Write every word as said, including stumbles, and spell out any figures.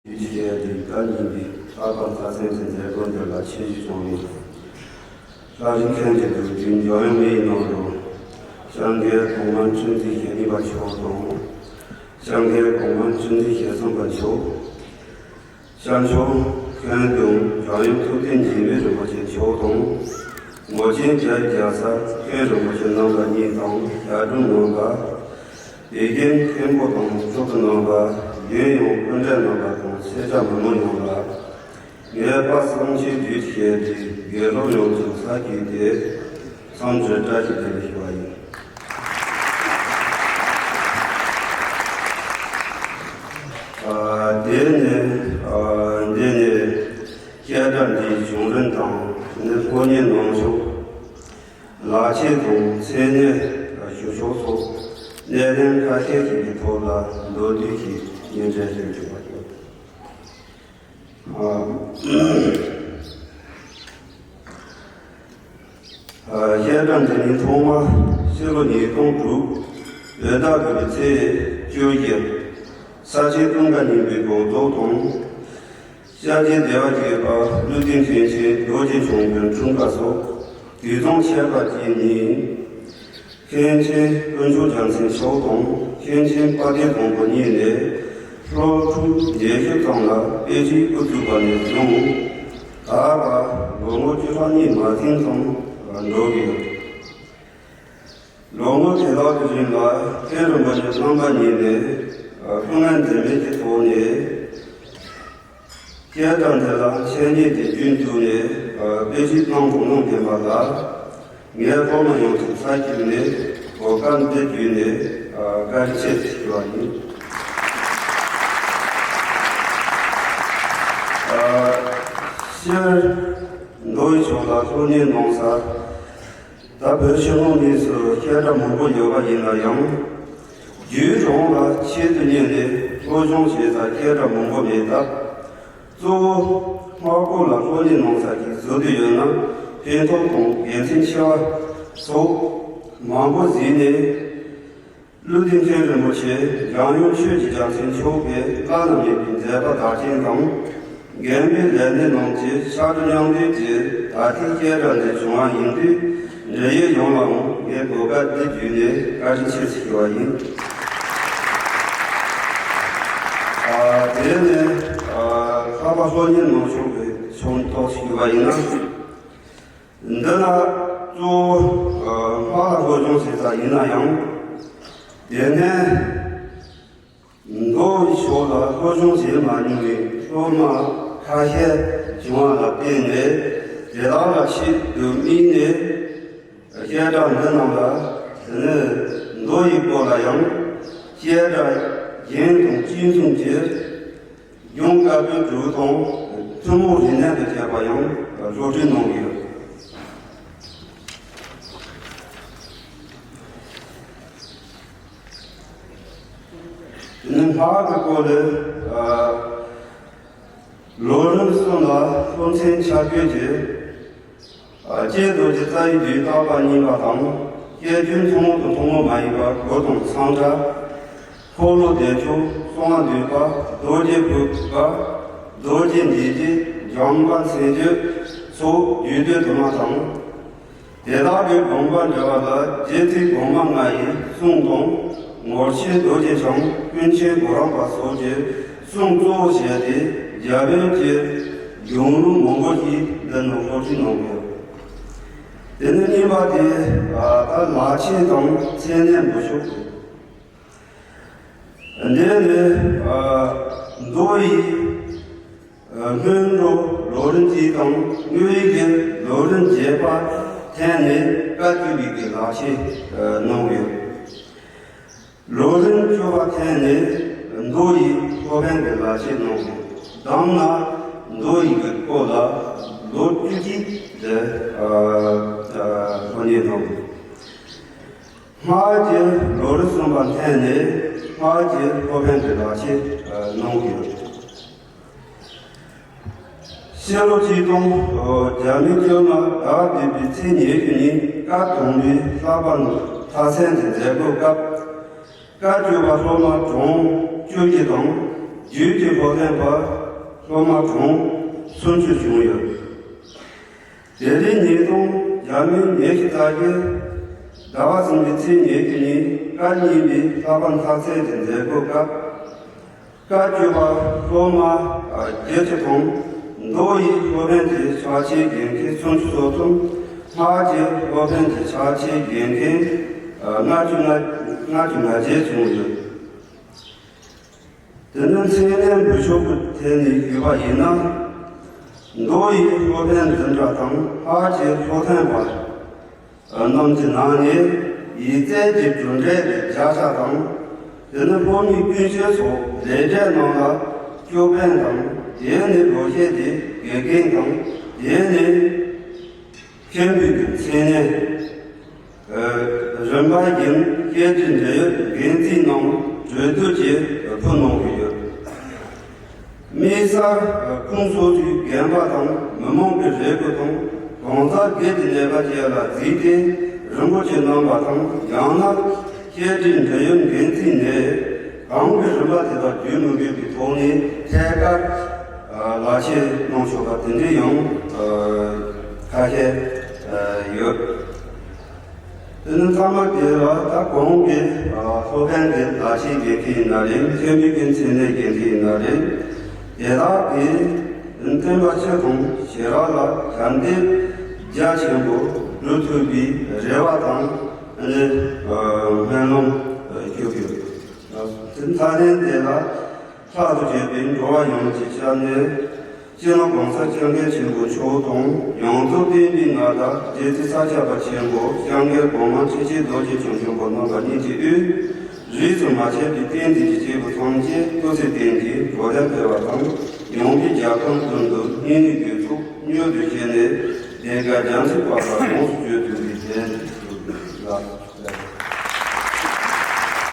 ཡུལ་གྱི་རྒྱལ་དེ་བཀའ་རྙིང་པའི་ལྷག་པར་ལྷ་སེམས་ཀྱི་མཛད་སྒོ་འདི་ལ་ཆེད་ཞུ་བྱུང་བའི་ལྷ་རིས་མཁན་གྱི་འདུག་རྒྱུན་འཇམ་དབྱངས་མི་ཡི་ནང་དུ་སྐྱབས་མགོན་གོང་མ་ཁྲི་འཛིན་ཞལ་གཉིས་པ་མཆོག་དང་། སྐྱབས་མགོན་གོང་མ་ཁྲི་འཛིན་ཞལ་གསུམ་པ་མཆོག། སྐྱབས་མཆོག་མཁན་དུ་འཇམ་དབྱངས་ཐུབ་བསྟན་འཇིགས་མེད་རིན་པོ་ཆེ་མཆོག་དང་། ངོར་ཆེན་རྒྱལ་རྒྱལ་ས་མཁན་རིན་པོ་ཆེ་རྣམ་པ་གཉིས་དང་ཞབས་དྲུང་རྣམ་པ། དགེ་རྒན་མཁན་པོ་དང་ཕྲུ་གུ་རྣམ་པ། རྒན་ཡང་སྤུན་ཟླ་རྣམ་པ་དང་སེར་སྐྱ་མི་མང་ཡོངས་ལ། ངའི་པ་སངས་ཆེན་རྒྱུད་ཀྱི་ཞལ་གྱི་དགེ་སློབ་ཡོངས་ཀྱི་ས་ཀྱི་སྟེ། འཚམས་འདྲི་བཀྲ་ཤིས་བདེ་ལེགས་ཞུ་བ་ཡིན། ཨ། དེ་ནས་ཨ། འདི་ནས་སྐད་སྒྲ་འདིའི་བྱུང་རིམ་དང་ནི་སློབ་གཉེར་གནང་ཕྱོགས། ལག་ཁྱེར་དང་མཚན་གནས་ཞུ་ཕྱོགས་སོགས་གནད་དོན་ཁ་ཤས་ཤིག་གི་ཐོག་ལ་མདོར་བསྡུས་ཤིག་སྙན་སྒྲོན་ཞུ་རྒྱུ་བ་ཡོད། ཨ། ཨ། སྐད་སྒྲ་འདི་ནི་ཐོག་མར་ཕྱི་ལོ་ཉིས་སྟོང་དྲུག་བོད་ཟླ་དགུ་པའི་ཚེས་བཅུ་བཞི། ས་ཆེན་ཀུན་དགའ་གླིང་པའི་དགོངས་རྫོགས་དང་། སྐྱབས་རྗེ་བདེ་བ་རྒྱས་པ་ཀླུ་ལྡིང་མཁན་ཆེན་རྡོ་རྗེ་འཆང་གི་འཁྲུངས་སྐར་སོགས་དུས་མཚུངས་ཆད་པ་གཅིག་ཉིན། མཁན་ཆེན་དཀོན་མཆོག་རྒྱལ་མཚན་མཆོག་དང་མཁན་ཆེན་དཔལ་ལྡན་བཟང་པོ་གཉིས་ནས་སློབ་ཕྲུག་བརྒྱད་ཅུ་ཙམ་ལ་དཔེ་ཁྲིད་དབུ་བཙུགས་པ་ནས་བཟུང་ད་བར་ལོ་ངོ་བཅུ་ཕྲག་གཉིས་མ་ཟིན་ཙམ་འགྲོ་གི་ཡོད། ལོ་ངོ་དེ་དག་གི་རིང་ལ་མཁན་རིན་པོ་ཆེ་རྣམ་པ་གཉིས་ནས་ལྷུར་ངན་འཛེམ་མེད་ཀྱི་ཐོག་ནས། སྐད་སྒྲ་འདི་ལ་འཆད་ཉན་གྱི་རྒྱུན་བཙུགས་ནས་དཔེ་ཁྲིད་གནང་དང་གནང་བཞིན་པ་ལ་ངས་སློབ་མ་ཡོངས་ཀྱི་ས་ཁྱིམ་ནས་གོ་སྐབས་འདི་བརྒྱུད་ནས་བཀའ་དྲིན་ཆེ་ཞུ་བ་ཡིན། སྤྱིར་མདོ་ཡི་ཕྱོགས་ལ་སློབ་གཉེར་གནང་ས། ད་བོད་ཕྱི་ནང་གཉིས་སུ་སྐད་སྒྲ་མང་པོ་ཡོད་པ་ཡིན་ན་ཡང་། རྒྱུད་རང་ལ་ཆེད་དུ་གཉེར་ནས་སློབ་སྦྱོང་བྱེད་ས་སྐད་སྒྲ་མང་པོ་མེད་སྟབས། གཙོ་བོ་སྔགས་སྐོར་ལ་སློབ་གཉེར་གནང་ས་ཞིག་བཟོ་འདོད་ཡོད་ན་ཕན་ཐོགས་དང་དགེ་མཚན་ཆེ་བ་སོགས་མང་པོ་གཟིགས་ནས། ཀླུ་ལྡིང་མཁན་རིན་པོ་ཆེ་འཇམ་དབྱངས་ཆོས་ཀྱི་རྒྱལ་མཚན་མཆོག་གིས་བླ་ན་མེད་པའི་མཛད་པ་དར་ཆེན་དང་། རྒན་པའི་ལས་སྣེ་རྣམས་ཀྱི་ཕྱག་བྲིས་མཉམ་འདེགས་ཀྱིས་ད་ལྟའི་སྐད་སྒྲ་འདི་བྱུང་བ་ཡིན་དུས། འབྲེལ་ཡོད་ཡོངས་ལའང་ངས་གོ་སྐབས་འདི་བརྒྱུད་ནས་བཀའ་དྲིན་ཆེ་ཞུ་བ་ཡིན། ཨ། དེ་ནས་ཨ། ལྷག་པར་སློབ་གཉེར་གནང་ཕྱོགས་ཀྱི་ཕྱོགས་ཐོག་ཞུས་པ་ཡིན་ན། འདི་ལ་གཙོ་བོ་སྔགས་ལ་སློབ་སྦྱོང་བྱེད་ས་ཡིན་ན་ཡང་། དེ་ནས་མདོ་ཡི་ཕྱོགས་ལ་སློབ་སྦྱོང་བྱེད་མ་མྱོང་བའི་སློབ་མ་ཁ་ཤས་བྱུང་བ་ལ་བརྟེན་ནས་དེ་དག་ལ་ཆེད་དུ་དམིགས་ནས་སྐད་གྲགས་འདི་རྣམས་ལ་དེ་ནས་མདོ་ཡི་སྐོར་ལ་ཡང་སྐད་གྲགས་རྒྱན་དང་ཅི་མཚུངས་ཀྱི། སྒྲུང་བཀའ་པོད་དྲུག་དང་ཐུན་མོང་རིག་གནས་དང་བཅས་པ་ཡང་སློབ་ཁྲིད་གནང་གི་ཡོད། དེ་ནས་སྔགས་ཀྱི་སྐོར་ལས། ཨ། ལོ་རིམ་གསུམ་ལ་སློབ་ཚན་ཆ་བགོས་ཀྱིས། ཨ། ཀྱེ་རྡོ་རྗེ་རྩ་བའི་བསྡུས་བརྟག་པ་གཉིས་པ་དང་། ཀྱེ་རྒྱུད་ཐུན་མོང་དང་ཐུན་མོང་མ་ཡིན་པ་དགུ་དང་མཚམས་སྒྲ། འཁོར་ལོ་བདེ་མཆོག་གསང་བ་འདུས་པ། རྡོ་རྗེ་ཕུར་པ། རྡོ་རྗེ་འདེགས་རྒྱན། འཇམ་དཔལ་མཚན་བརྗོད་སོགས་རྒྱུད་སྡེ་དུ་མ་དང་། དེ་དག་གི་དགོངས་པ་འགྲེལ་བ་ལ་རྗེ་བཙུན་གོང་མ་ལྔ་ཡི་གསུང་དང་། ངོར་ཆེན་རྡོ་རྗེ་འཆང་། ཀུན་མཁྱེན་གོ་རམས་པ་སོགས་ཀྱི་གསུང་གཙོ་བོ་བྱས་ཏེ་རྒྱ་བོད་ཀྱི་སྒྲུང་ལུགས་མང་པོ་ཞིག་འདི་ནང་སློབ་ཁྲིད་གནང་ཡོད། དེ་ནས་གཉིས་པ་དེ། ཨ། ད་ལག་ཆེན་དང་མཚན་གནས་འབུལ་ཕྱོགས། འདི་ནི། ཨ། མདོ་ཡི། ཨ། སྔོན་འགྲོ་ལོ་རིམ་གཅིག་དང་དངོས་ཡོད་ཀྱི་ལོ་རིམ་བརྒྱད་པ་འཐེན་ནས་བཀའ་བཅུ་པའི་གི་ལག་ཆེན། ཨ། གནང་ཡོད། ལོ་རིམ་བཅུ་པ་འཐེན་ནས་མདོ་ཡི་སློབ་དཔོན་གྱི་ལག་ཆེན་གནང་ཡོད། མདང་ནས་མདོ་ཡི་གི་སྐོར་ལ་ལོ་བཅུ་གཅིག་དེ། ཨ། ཨ། སློབ་གཉེར་གནང་ཡོད། སྔགས་ཀྱི་ལོ་རིམ་གསུམ་པ་འཐེན་ནས་སྔགས་ཀྱི་སློབ་དཔོན་གྱི་ལག་ཆེན་གནང་གི་ཡོད། ཕྱི་ལོ་ཆིག་སྟོང་བརྒྱ་མེད་བཅོ་ལྔ་ཟླ་བདུན་པའི་ཚེས་ཉེར་དགུ་ཉིན་བཀའ་དང་པོའི་ལྷག་པར་ལྷ་སེམས་ཀྱི་མཛད་སྒོའི་སྐབས། བཀའ་བཅུ་པ་སློབ་མ་གྲངས་བཅུ་བཞི་དང་ རྒྱུད་ཀྱི་སློབ་དཔོན་པ་སློབ་མ་གྲངས་སུམ་ཅུ་བྱུང་ཡོད། དེ་རིང་ཉིས་སྟོང་བརྒྱ་མེད་ཉི་ཤུ་རྩ་བརྒྱད་ཟླ་བ་གསུམ་པའི་ཚེས་ཉེར་དགུ་ཉིན་སྐབས་གཉིས་པའི་བསླབ་པ་མཐར་འཁྱོལ་གྱི་མཛད་སྒོའི་སྐབས། བཀའ་བརྒྱུད་པ་སློབ་མ་བརྒྱད་ཅུ་དང་མདོ་ཡི་སློབ་དཔོན་གྱི་ཕྱག་ཕྱིའི་འགན་འཁུར་སུམ་ཅུ་སོ་གསུམ། སྔགས་ཀྱི་སློབ་དཔོན་གྱི་ཕྱག་ཕྱིའི་འགན་འཁུར་ལྔ་བཅུ་ལྔ་ལྔ་བཅུ་ང་བརྒྱད་བྱུང་ཡོད། དེ་ནི་མཚན་གནས་འབུལ་ཕྱོགས་ཀྱི་ཐད་ནས་ཞུས་པ་ཡིན་ན། མདོ་ཡི་སློབ་དཔོན་འཛིན་གྲྭ་དང་སྔགས་ཀྱི་སློབ་ཐོན་པ་རྣམས་ཀྱི་ནང་ནས་ཡིག་རྩལ་གྱི་གྲུབ་འབྲས་ཀྱི་བརྒྱ་ཆ་དང་། དེ་ནི་སློབ་མའི་ཀུན་སྤྱོད་སོགས་ལས་འབྲས་རྣམས་ལ་ཅོད་པན་དང་། དེ་ནི་ལོ་ཤས་ཀྱི་དགེ་རྒན་དང་། དེ་ནི་མཁན་པོའི་མཚན་གནས། རིམ་པ་བཞིན་སྐད་ཀྱི་འབྲེལ་ཡོད་འགན་འཛིན་རྣམས་གྲོས་བསྡུར་གྱིས་ཕུལ་གནང་གི་ཡོད། དམིགས་བསལ་ཁོང་སོ་སོའི་རྒན་པ་དང་མི་མང་གི་རེ་སྐུལ་དང་གང་ཟག་སྒེར་གྱི་གནས་བབ་བཅས་ལ་གཟིགས་ཏེ། རིན་པོ་ཆེ་རྣམ་པ་དང་། ཡང་ན་སྐད་ཀྱི་འབྲེལ་ཡོད་འགན་འཛིན་ནས་གང་གི་རིམ་པ་དེ་དག་བརྒྱུད་མི་དགོས་པའི་ཐོག་ནས་ཐད་ཀར་ལག་ཁྱེར་གནང་ཆོག་པ་དེ་འདྲའི་ཡང་ཁ་ཤས་ཡོད། དེ་ནི་ཚང་མ་དེ་ལ་ད་གོང་གི་སློབ་དཔོན་གྱི་ལག་ཁྱེར་འགན་འཁུར་ཡིན་ན་རེད། མཁན་པོའི་གི་མཚན་གནས་འགན་འཁུར་ཡིན་ན་རེད། དེ་དག་གིས་སྟོན་པ་སྤྱི་དང་ཞི་རག་ལ་ཞབས་འདེགས་རྒྱ་ཆེན་པོ་སྒྲུབ་ཐུབ་པའི་རེ་བ་དང་སྨོན་ལམ་ཞུ་གི་ཡོད། དེ་མཐའ་དོན་དེ་ལ། ལྷག་ཏུ་བྱས་པའི་འགྲོ་བ་ཡོངས་ཀྱི་ཆ་ནས། སྤྱི་ནོར་༸གོང་ས་༸སྐྱབས་མགོན་ཆེན་པོ་མཆོག་དང་། ཡང་རྫོགས་བསྟན་པའི་མངའ་བདག་རྗེ་བཙུན་ས་སྐྱ་པ་ཆེན་པོ་༸སྐྱབས་མགོན་གོང་མ་ཆོས་རྒྱལ་རྡོ་རྗེ་འཆང་ཆེན་པོ་རྣམ་པ་གཉིས་ཀྱི་དབུས། རིས་སུ་མ་ཆད་པའི་བསྟན་འཛིན་གྱི་སྐྱེས་བུ་ཐམས་ཅད་སྐུ་ཚེ་བརྟན་ཅིང་འགྲོ་དོན་འཕེལ་བ་དང་། ཡོངས་ཀྱི་རྒྱལ་ཁམས་ཀུན་ཏུ་སྙིང་རུས་རྒྱུད་ཚོགས་མྱུར་དུ་བཞད་ནས། བདེ་དགའ་རྒྱ་མཚོའི་བར་ལ་ཡོངས་སུ་བརྗོད་ཐུབ་པའི་དོན་དུ་ལ།